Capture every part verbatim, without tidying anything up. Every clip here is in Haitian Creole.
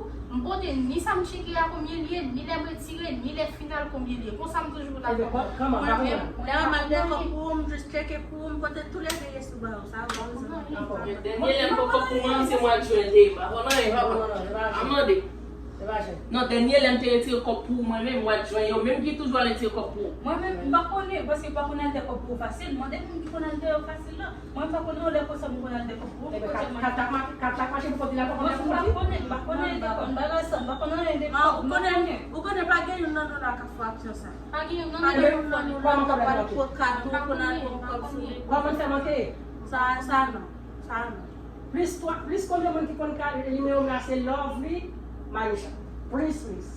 tou, m pote ni sa m tcheke a konbyen li ye, ni lè m retire, ni lè final konbyen li ye. Konsa m toujou pote. Mwen menm, lè m al de kòb pou ou, m jis tcheke pou ou, m pote tou lè de ye sou ba ou. Sa ou pa bezwen. Dènye lè m pran kòb pou mwen, se mwa jen li ye. M pa konn anyen, papa. A mande. Non, dènye lè m te retire kòb pou ou mwen menm, mwa jen yo menm ki toujou al retire kòb pou ou. Mwen menm, m pa konnen, paske m pa konn al de kòb pou ou fasil. Mande moun ki konn al de yo fasil la. Mwen, m pa konnen yon lè konsa m konn al de kòb pou ou. Kat la k mache pou kote la, pa konnen pou kote. Mwen, m pa konnen, m pa konnen de kòb, m pa nan sa, m pa konnen anyen de kòb. Ou konnen, ou konnen pa gen youn nan nou la k ap fè aksyon sa. Pa gen youn nan nou la k ap fè aksyon sa. Kòman kòb la te manke? Kòb sou li. Kòman fè manke? Sa, sa non. Sa non. Plis twa, plis konbyen moun ki konn ka nimewo m la se Lovely Manisha. Plis, plis.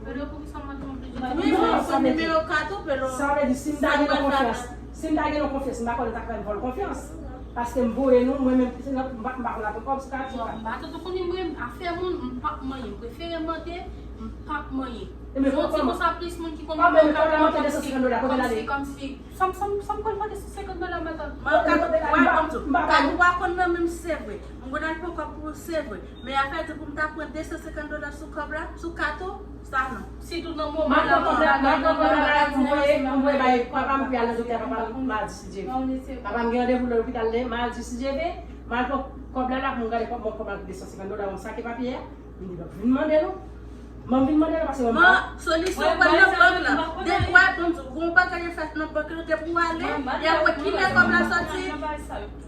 Wi, mwen konn nimewo kat ou, Pelo. Sa vle di, si m ta gen nou konfyans, si m ta gen nou konfyans, m pa kwè nou ta fè m vòl konfyans. Paske m voye nou, mwen menm, se nan, m pa, m pa konn apre kòb sou kat ou la. M pa tande konn nimewo afè moun, m p ap manyen. M prefere mande, m p ap manyen. Yon ti konsa plis moun ki konn nimewo kat ou, kòmsi, kòmsi, kòmsi. Sa m, sa m, sa m konn mande se senkant dola, matant. Mwen, kat, wè, ban m di w, kat ou pa konn nan men m, se vre. M konn al pran kòb pou ou, se vre. Men afè di pou m ta pran de san senkant dola sou kòb la, sou kat ou, sa non. Sitou nan moman la, kòb la, kòb la, m voye, m voye bay papa m pou y al nan doktè papa m madi, si Dye vle. Papa m gen randevou nan lopital lè madi, si Dye vle. M al pran kòb la, la pou m gade kòb mwen, kòb la pou de san senkant dola, m sake papye a. Vin mande nou. Mwen vin mande nou paske mwen pa. Solisyon pral nan bank la. Depi w al, bon, gon bagay yo fèt nan bank yo, depi w ale, y ap wè kilè kòb la sòti.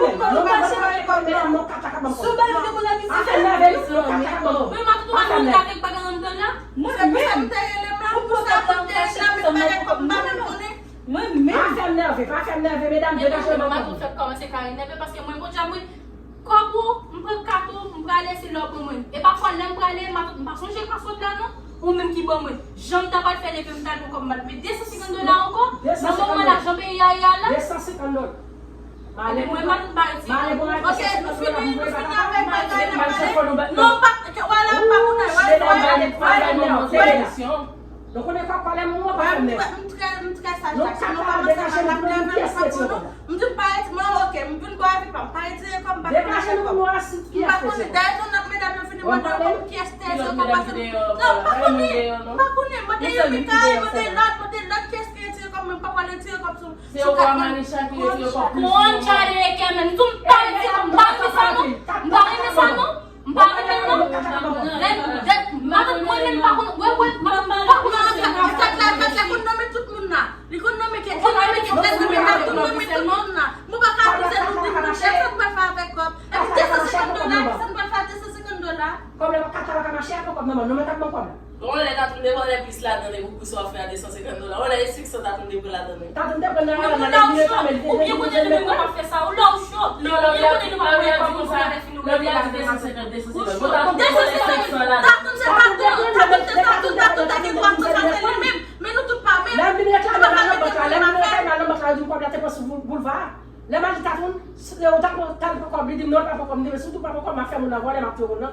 pou m pa pase. Sou baz de moun la ki se fè. Mwen, m ap tou pa nan kay pa gen anndan la. Mwen menm. Se pou sa m te rele m la, pou sa m te rele m la, men m pa gen kòb, m pa menm konnen. Mwen menm. Pa fè m nève, pa fè m nève, medam, degaje mwen. Mwen tou fèk kòmanse ka enève paske mwen, bon, jan mwen, kòb ou, m pran kat ou, m prale se lè w ban mwen. E pafwa, lè m prale, m pa, m pa sonje paswòd la, non. Ou menm ki ban mwen. Jan m ta pral fè leve m t al pran kòb m al met de san senkant dola ankò. Nan moman lajan peyi a ye a la. De san senkant dola. Male pou mwen pa tout bagay ti. Male pou mwen. Ok, nou fini, nou fini avèk bagay la, male. Non, pa, ke, wala, pa konnen, wala, wala, wala. Nou konnen kòk pale moun an pa fè nèg. M trè, m trè saj, nou ka pale degaje nou pou nou pyès retire kòb la. M di m pa retire, mwen, ok, m vin bò avèk pa m pa retire kòb, m pa konnen kòb. M pa konnen, dayè tou nan medam yo fini mande yo kòb, pyès te retire kòb, paske non, m pa konnen, m pa konnen, mande yo Mikael, mande lòt, mande lòt, pyès te retire kòb, mwen m pa pral retire kòb sou. Se yo kwa Manisha ki retire kòb plis. Konn chale reke men. M tou m pa renmen sa non. M pa renmen sa non. M pa renmen non. Lè m, lè m, matant mwen menm pa konn, wè, wè, matant mwen pa konn sa. Fèt la, fèt la konn nonmen tout moun la. Li konn nonmen kèk, konn nonmen kèk, konn nonmen tout moun la. Mwen pa ka akize nou di moun, sa m pral fè avèk kòb. Epi de san senkant dola, sa m pral fè de san senkant dola. Kòb la pa ka, pa ka mache ak yon kòb nan men, non, men tap ban kòb la. Yon lè Tatoun te pran plis ladan li pou, pou sa w fè a de san senkant dola. Yon lè e senk san Tatoun te pran ladan li. Tatoun te pran nan ladan li, li ta men li te di li te met kòb. Ou lè w cho, ou byen konnen nou menm nou p ap fè sa. Ou lè w cho. Non, lè w di konsa, lè w di de san senkant, de san senkant. Bon, Tatoun te pran senk san ladan. Tatoun se Tatoun, Tatoun se Tatoun, Tatoun ta gen dwa konsa se li menm. Men nou tout pa menm. Lè m vin reklame nan bank la, lè m vin reklame nan bank la, yo di m kòb la te pran sou boul-, boulva a. Lè m al di Tatoun, si, ou ta pran, ta pran kòb, li di m non, li pa pran kòb, m di men si w tou pa pran kòb, m ap fè moun nan vòlè, m ap touye moun nan.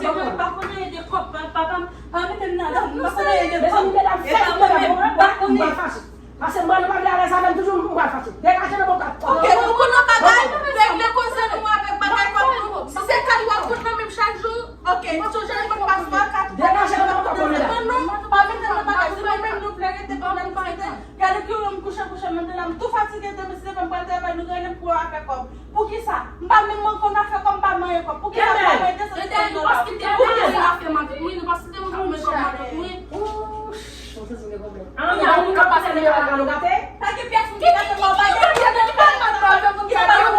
Mesye, mwen pa konn anyen de kòb, pa, pa, pa, pa mete m ladan, m pa konn anyen de kòb. Mezanmi, medam, fèk medam, mwen pa konn fache. Paske mwen pa vle alèz avè m toujou, m pral fache. Degaje nan bòkòt. Ok, nou konn nan bagay, regle koze nou avèk bagay kòb nou. Si se kat w ap konn nan menm chak jou, ok, nou chanje nan paswa kat. Degaje nan bòkòt, medam. Non, non, pa vin nan bagay. Si nou menm nou vle rete pwoblèm pa rete. Gade ki yon m kouche kouche, m ande la, m tou fatige demen, si se pa m pral travay, nou rele m pou afè kòb. Poukisa? M pa menm mwen konn afè kòb, m pa manyen kòb. Poukisa m pa manyen de san senkant dola? Poukisa? Wi, nou pa site mwen pou mwen kòb matant mwen. Ouch, mwen santi m gen pwoblèm. Ah, men moun k ap pase nan yo, nou gate? Pa gen pyès moun ki gate kòb, pa gen pyès moun ki gate kòb, moun ki gate kòb,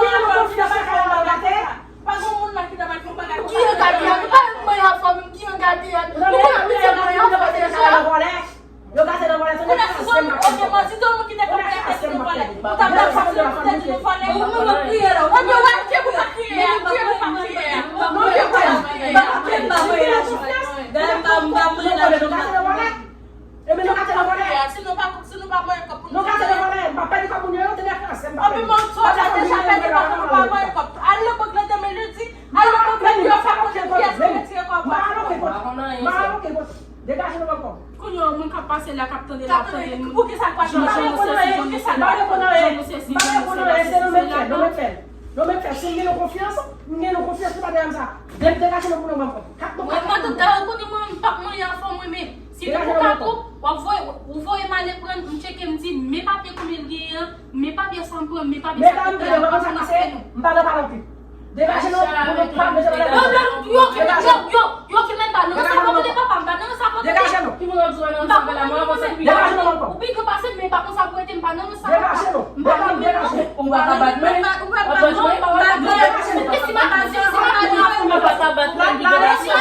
pa gen moun la ki ta pral fè yon bagay konsa. Ki yo gate a? Nou pa menm manyen avè m, ki yo gate a? Nou pa menm manyen avè m. Yo gate nan vòlè, se mwen ki fè sa, se mwen ki fè sa. Ok, manti, tout moun ki te konn fè tèt nou vòlè. Ou ta pral sa, ou te di nou vòlè. Ou menm ou kriye la. Ou menm ou kriye, ou pa kriye. Ou kriye, ou pa kriye. Non, yo pa kriye. Gade, m pa, m pa, m pa, m pa, nou gate nan vòlè. E men nou gate nan vòlè. Si nou pa, si nou pa manyen kòb pou nou. Nou gate nan vòlè. M pa pèdi kòb moun yo, yo te nan franse, m pa pèdi. Anpi mwen, sou deja pèdi kòb, nou pa manyen kòb. Al nan bank lan demen lendi, al nan bank lan, yo fè konnen kiyès ki retire kòb. Mwen aloke kòb. Mwen aloke kòb. Degaje nou pran kòb. Kounye a, moun k ap pase la, k ap tande la, ap tande nou. Poukisa k pa tande nou? Jan nou sesi, jan nou sela, jan nou sesi, jan nou sela, sesi, sela. Non, men fè, non, men fè. Si m gen nou konfyans, m gen nou konfyans, nou pa dèyè m sa. De-, degaje nou pou nou pran kòb. Mwen, mwen, tout dayè, ou konnen mwen, m p ap manyen afè mwen, men si nou pou ka tou, w ap voye, ou voye m ale pran, m tcheke, m di, men papye konbyen l genyen an, men papye sa m pran, men papye sa m pran, m pa konn afè nou. M pa nan pale anpil. Degaje nou, pou nou pa bezwen pale. Yo, yo, yo, yo, yo, ki menm pa nan sa pòte papa, m pa nan sa pòte. Degaje nou. Ki moun ap di w nan sa pale la, mwen avanse pi. Degaje nou ankò. Ou pi gran pase m, men pa konsa pou rete, m pa nan sa papa. Degaje nou. M pa nan, degaje nou. Ou pa ka bat mwen. Ou pa ka bat mwen. Degaje nou. Degaje nou. Degaje nou. Degaje nou.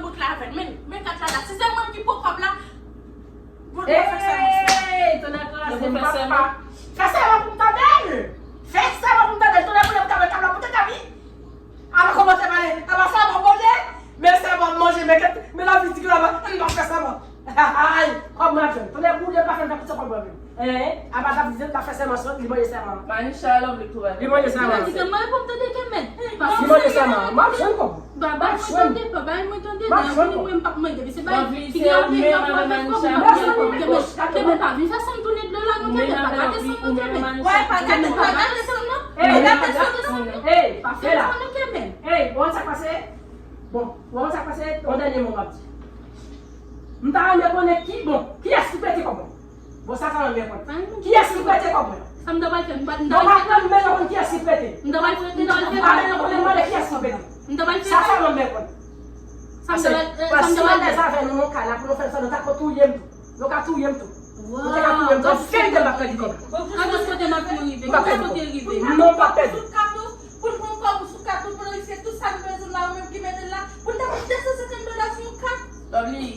bout la avè l. Men, men kat la la. Si se mwen ki pran kòb la, bon, mwen fè sèman. Ey, tonnè kraze m, papa. Fè sèman pou m tande l. Fè sèman pou m tande l. Tonnè boule m tande l, tande l, tande l, tande l. Ala kòmanse pale, ala sa m ap manje, men sa m ap manje, men kèt, men lavi di ke la, m ap fè sa m ap. Ay, kòb mwen ap jwenn. Tonnè boule, m pa fè m fè tout sa kòb mwen menm. Hein, apa lavi di m pa fè sèman sòt, li manje sèman. Manisha, Lovely, tou va. Li manje sèman. Li di ke mwen pou m tande ke men. Li manje sèman. M ap jwenn kòb. Ba, ba, mwen tande, ba, ba, mwen tande, nan mwen, mwen, m p ap manje, se ba, Lovely, se ou menm avè Manisha, ou menm avè Manisha. Ke men pa vin fè san tounen dlo la, non, ke men pa gate san, non, ke men. Wè, pa gate, pa gate san, non. Ey, ey, pa fè sa, non, ke men. Ey, ou konn sa k pase? Bon, ou konn sa k pase? Yon dènye mo m ap di. M ta renmen konnen ki, bon, kiyès ki prete kòb mwen? Bon, sa sa m renmen konn. Kiyès ki prete kòb mwen? Sa m ta pral fè, m pa, m ta pral fè. Bon, m pa renmen konn kiyès ki prete. M ta pral fè, m ta pral fè. M pa renmen konnen mande kiyès ki prete. M ta pral fè. Sa sa m renmen konn. Sa m ta pral, sa m ta pral fè. Paske si m alèz avè nou nan kay la, pou nou fè sa, nou ta ko touye m tou. Yo ka touye m tou. Yo te ka touye m tou. An verite, m p ap pèdi kòb la. An tout kote m ap rive. M p ap pèdi kòb. Non, m p ap pèdi. Sou kat ou, pou n pran kòb ou sou kat ou, pou n rive tout sa nou bezwen la, ou menm ki mete l la, pou n ta pran de san senkant dola sou yon kat. Lovely.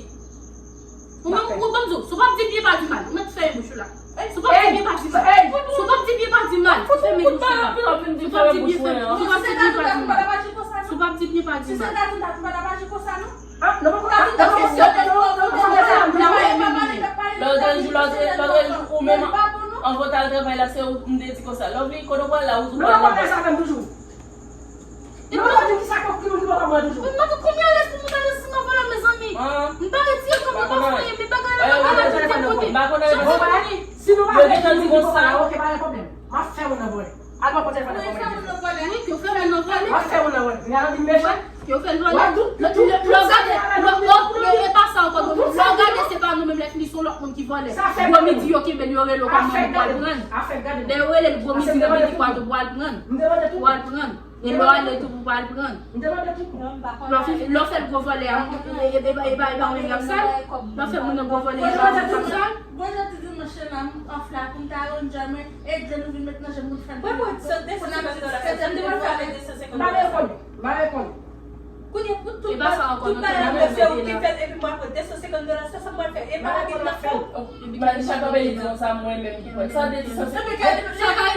Ou menm, ou ban m di w, si w p ap di byen pa di mal, ou mèt fèmen bouch ou la. Si w p ap di byen pa di mal. Si w p ap di byen pa di mal, fèmen bouch ou la. Si w p ap di byen, fèmen, si w p ap di byen pa di mal. Si w p ap di byen pa di mal. Si se dat ou dat, ou pa t ap aji konsa, non? Ah, non, pa konn sa. Lòt jou, lòt, lòt jou, ou menm, anvan w t al travay la, se ou m te di konsa. Lovely, kote w pral la, ou tou pral nan pòt. Ou pa konn sa k ap di toujou. Ou pa konn ki sa k ap di toujou. M pa konn konbyen lès pou m ta nan siman vòlè, mezanmi. M pa retire kòb mwen pa fanyen, men bagay la pa la tout kote. Si nou pa fè moun nan vòlè, ok, pa gen pwoblèm. M ap fè moun nan vòlè. Al pran pòt telefòn nan pou mwen. Wi, ke w fè moun nan vòlè. M ap fè moun nan vòlè. Gen yon nèg ki mechan. Ke w fè l vòlè. Lè w gade, lè w, lè w, e pa sa ankò, lè w gade se pa nou menm, lè fini se yon lòt moun ki vòlè. Gwo midi yo kenbe l, yo rele w kòman pou al pran l. Lè yo rele l gwo midi, lè midi kwa tou pou al pran l. Pou al pran l. E lè w ale tou pou al pran l. Lè w fè, lè w fè l gwo vòlè a, e, e, e, e pa, e pa mwen menm k ap sa l. Lè w fè moun nan gwo vòlè, e pa mwen k ap sa l. Bon, jan ti dimanch la, m anfle pou m ta rann djòl mwen, e dlo nou vin met nan je m pou fè m. Mwen, mwen, se de san senkant dola, se m te pral fè avèk de san senkant dola. M pa reponn, m pa reponn. Kounye a, pou tout bagay, tout bagay mwen fè ou ki fè l, epi mwen apre de san senkant dola, sa, sa m pral fè? E pa la Bib nan fè. Epi Manisha kanpe li di nou sa, mwen menm ki pran. Sa de di sa. Epi ke,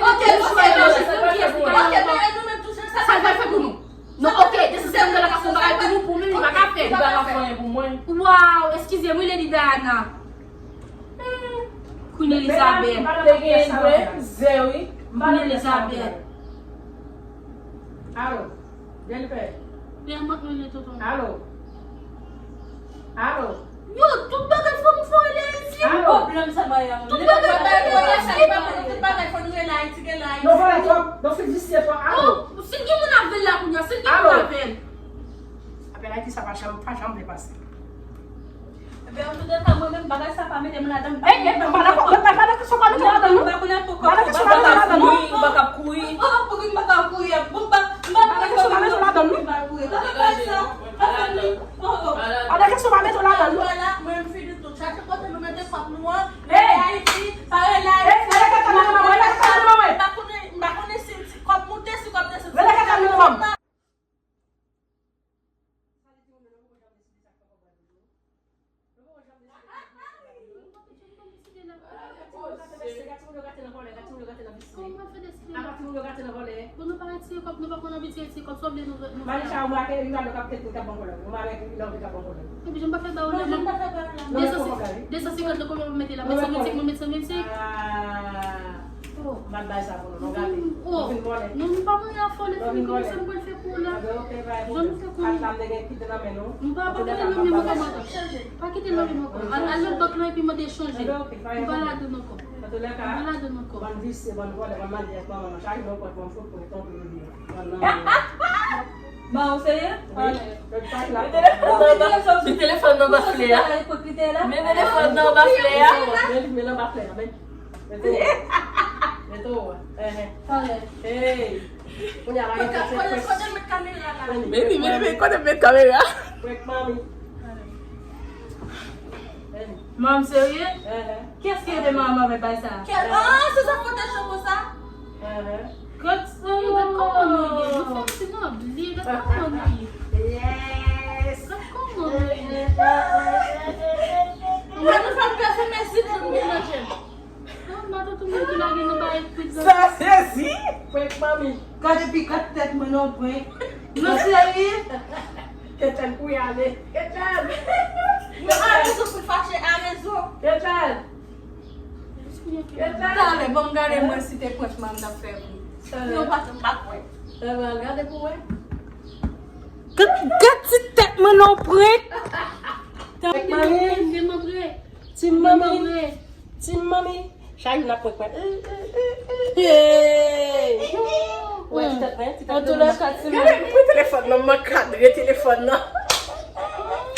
ok, ok, ok, ok, e nou menm tou, sa l pral fè pou nou? Non, ok, de san senkant dola ka fè yon bagay pou nou, pou mwen, li pa ka fè. Li pa ka fè anyen pou mwen. Waw, eskize m wi, Lady Diana. Queen Elizabeth. Te gen vre, zè wi. Queen Elizabeth. Alo, Jennifer. Alo. Alo. Yo, tout bagay fò nou fè rele Ayiti. Alo. Pwoblèm sa, Maya. Tout bagay fò rele Ayiti. Tout bagay fò nou rele Ayiti, gen la Ayiti. Nou vòlè twòp, nou fin visye twòp. Alo. Oh, si gen moun ap vin la kounye a, si gen moun ap vin. Apèl Ayiti sa pa janm, pa janm vle pase. Ebyen, an tou de ka, mwen menm, bagay sa pa mete m ladan. Eh, eh, pa dakò, pa dakò, pa dakò, pa mete ladan, non. Pa dakò, pa mete ladan, non. Ou pa ka kouri. Oh, poukisa m pa ka kouri? Bon, pa, pa dakò, pa mete ladan, non. Pa dakò, pa mete ladan, non. Mwen, m fini tou. Chache kote nou mete kòb nou an. Hey! Ayiti, pa rele Ayiti. Hey, rele kaka nou, mwen, rele kaka nou, mwen. M pa konnen, m pa konnen si, si kòb moute, si kòb desann. Rele kaka nou, mwen. Kòman fè deside? Apa timoun yo gate nan vòlè? Bon, nou pa retire kòb, nou pa konn abitye retire kòb, sa w vle nou, nou fè? Manisha, ou make Rinaldo k ap tete, k ap ban kòlè. Ou make Rinaldo k ap ban kòlè. Epi jan m pa fè ba ou lè, mwen. Desann, desann senkant nan konbyen mwen mete la? Mete san vennsenk, mwen mete san vennsenk. Ah. Oh. M pa t bay sa pou nou, nou gate. Oh. Nou vin vòlè. Non, nou pa mande afòle, fini kòmanse, m pral fè pou ou la. Jan nou fè konnen. Kat la m te gen kite nan men nou. M pa, pa kite l nan men mwen ankò. Pa kite l nan men mwen ankò. Al, al nan bank lan epi mande chanje. M pa ladan ankò. Antoulèka, bann visye, bann vòlè, bann malyèz, bann manman, chak jou yon pòt, bann fout, pou yon tonton yo vini. Bann nan. Ba, ou serye? Wi. Rèd paj la. Li telefòn nan bafle a. Men telefòn nan bafle a. Men li, men nan bafle a, men. Mete w. Mete w. Ehe. Hey. Kounye a la, gen kote, kote, kote m met kamera la? Men li, men li, men kote m met kamera? Prank mami. Manman serye? Kiyès ki ede manman avèk bagay sa? Ah, se sa fote chan konsa? Gad sa. Yo, gad kòman nou ye. Nou fè ti nan bliye, gad kòman nou ye. Yes. Gad kòman nou ye. Mwen, nou fè m pèse mezi, nou melanje. Non, matant ou menm ki lage nan bagay kwit la. Sa sezi! Prank mami. Gade pikat tèt mwen non prank. Non, seri. Ketèl pou y ale. Ketèl. Mwen a rezon pou fache, a rezon. Ketèl. Ketèl. Talè, bon, gade mwen si te prank mami t ap fè vre. Talè. Yo pa, m pa kwè. Talè, gade pou wè. Gad, gad ti tèt mwen non prank. Prank mami. Ti mami. Ti mami. Chay n ap prank mwen. Hey! Wè ti tèt mwen, ti tèt mwen. Antoulèka, ti mami. Gade, pran telefòn nan, m ankadre telefòn nan.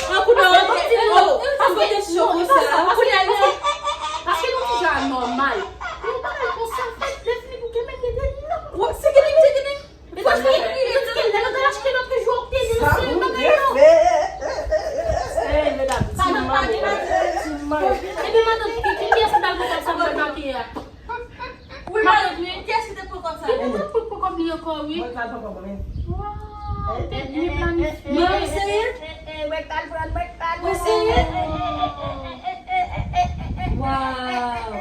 An kou nan an kou. An kou nan an kou. Paske nou ti jan anòmal. Nou pa konsa fèt, lè fini pou ke mèt gen de non. Se ki li, se ki li. Hey, medam, ti mami, ti mami. Epi matant, ki, ki, kiyès ki t al pran kòb sa pou l make a? Wi, matant, wi. Kiyès ki te pran kòb sa? Li te pran kòb li ankò, wi. Mwen t al pran kòb mwen. Waw, te byen planifye. Mwen serye? Mwen t al pran, mwen t al pran. Mwen serye? Waw.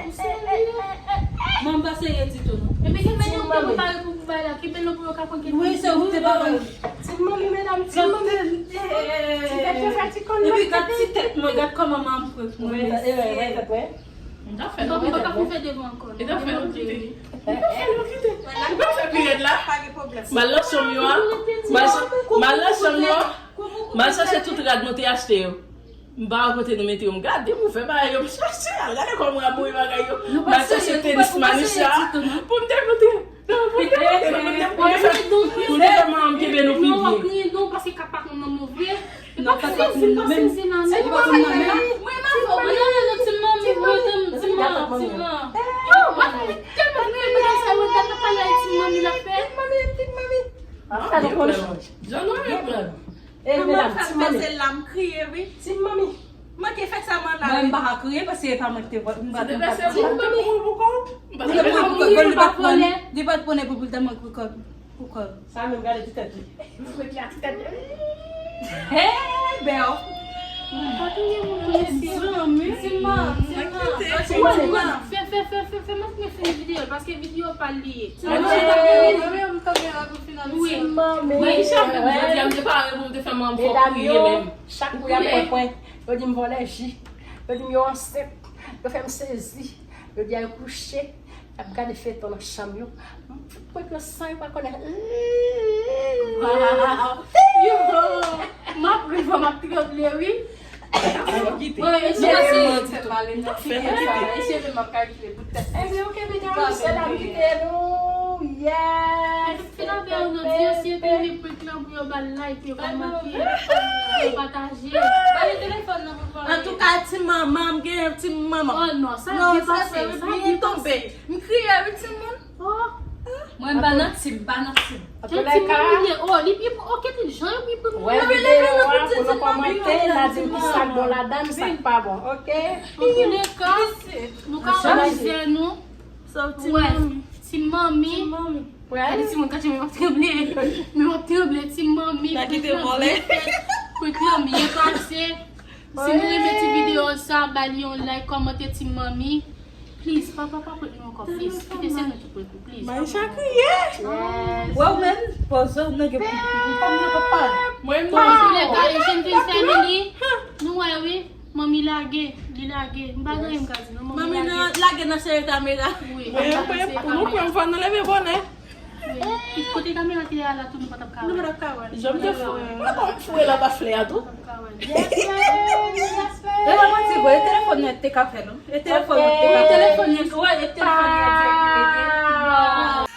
Manman pa serye ditou, non. Epi ki menm yo te prepare pou, pou bay la, ki menm yo pou yo ka pran kèk. Wi, se ou te prepare. Ti mami, medam, ti mami. Ti tèt yo fè ti kòn. Epi gad ti tèt mwen, gad kòman manman pran pou mwen. Mwen ta fè nou kite. Mwen pa ka pou fè devan ankò. Mwen ta fè nou kite. Mwen pa fè nou kite. Mwen pa fè pi rèd la. Pa gen pwoblèm. M al nan chanm yo a. M al nan chanm yo a. M al chache tout rad nou te achte yo. M pa wè kote nou mete yo. M gade, m ouvè bagay yo, m chache. Al gade kòman w ap boule bagay yo. M al chache tenis Manisha pou m te pote. Non, pou m te pote, pou m te pote. Pou m te fè manman m kenbe nou pi byen. Non, paske kaka pa konn nan move. E pa sezi, pa sezi nan men. Mwen, mwen, mwen, mwen, ti manmi, mwen, ti manmi, ti manmi. Yo, mwen, tèlman mwen, mwen, sa, mwen, tèlman pale a ti manmi la fè. Ti manmi, ti manmi. Ah, jan nou renmen. Ey, medam, ti manmi. Pase la, m kriye, wi. Ti manmi. Mwen ke fèt sa, mwen la. Mwen, m pa ka kriye paske e pa mwen ki te vòt. M pa te vòt. Ti manmi. Li pa t pran, li pa t pran pou, pou l te mwen pou kòb. Pou kòb. Sa menm, gade ti tèt li. Mwen ki a ti tèt li. Hey, bèl. Pa touye moun, mesye. Zanmi. Ti manmi, ti manmi. Fè, fè, fè, fè, fè, mwen fini videyo, paske videyo pa l li ye. Wi. Mwen, jodi a, m te pare pou m te fè manman m fè w kriye menm. Chak kou y ap pran pwen, yo di m vòlè ji. Yo di m yo ansent. Yo fè m sezi. Yo di a yo kouche. Y ap gade feyton nan chanm yo. M fout prank yo san yo pa konnen. Yo, m ap ri, m ap tranble, wi. Fè m kite. Fè m kite. Ebyen, ok, medam, mesye, dam, kite nou. Yes. Fin avè yo nou di yo si yo te vle prank lan pou yo ba l like, yo kòmante, yo pataje. Ba li telefòn nan pou l pale. Antouka, ti manman, m gen ti manman. Oh non, sa depase, sa depase. M kriye, wi, timoun. Oh. Mwen, m pa nan tim, m pa nan tim. Jan ti manmi ye, oh, li pi bon, oh, kite jan yo pi bon. Wè videyo a pou nou kòmante, n a di nou sa k bon ladan, sa k pa bon, ok? Antouleka, nou ka wè mizè nou. Wè, ti manmi. Gade timoun, gade timoun, m ap tranble. Men m ap tranble, ti manmi. Prank lan byen fèt. Prank lan byen pase. Si nou renmen ti videyo sa, ba li yon like, kòmante, ti manmi. Please, papa, pa prank nou ankò, please. Kite se nou ki prank ou, please. Maisha kriye. Wè ou menm, poze w nan gen pou m pa m nan papa. Mwen m pa. Antouleka, Asian King Family, nou wè wi. Manmi lage, li lage. M pa gen anyen m ka di non. Manmi lage nan sere kamera. Wi, mwen, mwen, pou nou kwè m fò nou leve bonè. Wi. Kote kamera te a la tou, nou pa t ap ka wè. Nou pa t ap ka wè. Jan m te foure. Mwen bon, m foure l anba flè a tou. Lè mwen manti, bro, e telefòn nan te ka fè nou. E telefòn nan te ka fè. Telefòn nan, wè, e telefòn nan te ka fè.